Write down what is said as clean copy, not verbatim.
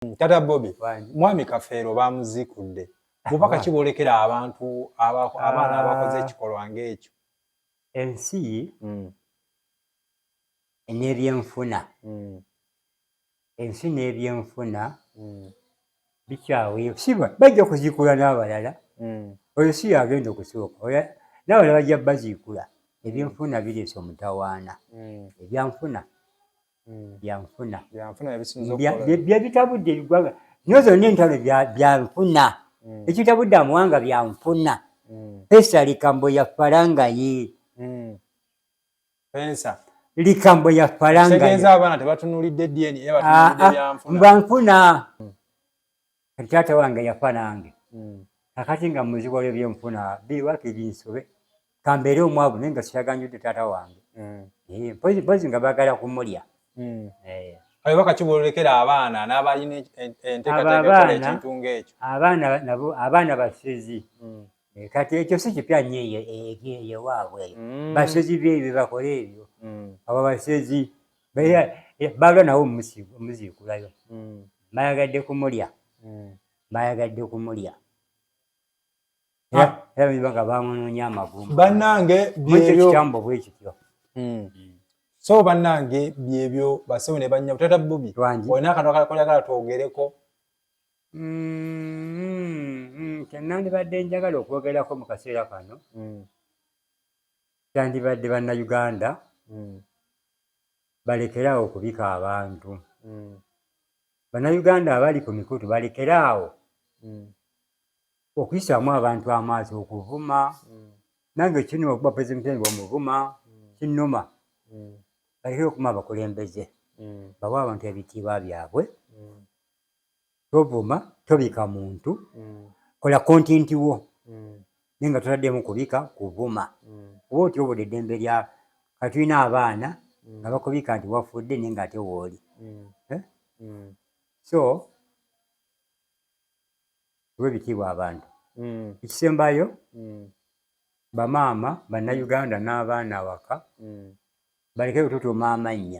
Tata Bobi, Mwami Kafeero bamuziikudde. Bubaka ki bwolekera abantu abaana abakoze ekikolwa ng'ekyo? Ensi n'ebyenfuna, ensi n'ebyenfuna bikyaweeyo. Siba bajja kuziikula n'abalala, oyo si yagenda okusooka, n'abalala bajja baziikula. Ebyenfuna bireese omutawaana, ebyanfuna byanfuna byebitabudde eggwanga nyo zonna, entalo byanfuna, ekitabudde amawanga byanfuna. Pesa likambo ya faranga ye. Pesa likambo ya faranga. Kitegeeza abaana tebatunulidde DNA, batunulidde byanfuna. Bwanfuna. Kati taata wange yafa nange, kakati nga muzibu olw'ebyenfuna biwakiri nsobe kambeere omwavu, naye nga siraganjudde taata wange. Mpozi nga baagala kumulya. Kale baka kibolekera abaana n'abalina enteekateeka ekola ekintu ng'ekyo? Abaana nabo, abaana basezi. Kati ekyo si kipya nnyo eyo ewaabwe eyo. Basezi byebyo bakola ebyo. Abo basezi balwa nawo omuziikulayo. Bayagadde kumulya, bayagadde kumulya. Era biba nga bamunoonya amagumba. Bannange, byebyo. Ekitambo bwe kityo. So bannange, byebyo, basewo ne bannyabo. Tata Bobi, olina akantu akalala koyagala twogereko? Kyenandibadde njagala okwogerako mu kaseera kano, kyandibadde Bannayuganda balekeraawo okubika abantu. Bannayuganda abali ku mikutu balekeraawo okuyisaamu abantu amaaso, okuvuma. Nange kinuma okuba President Museveni bwomuvuma, kinnuma. Balekere okuma abakulembeze, bawe abantu ebitiibwa byabwe. Tovuma, tobika muntu, kola content wo, naye nga totaddemu kubika, kuvuma, oba otyobodde eddembe lya kati tulina abaana nga bakubika nti wafudde, naye nga ate wooli. Eh? So tuwe ebitiibwa abantu. Ekisembayo, bamaama Bannayuganda n'abaana awaka baleke kututuuma amannya.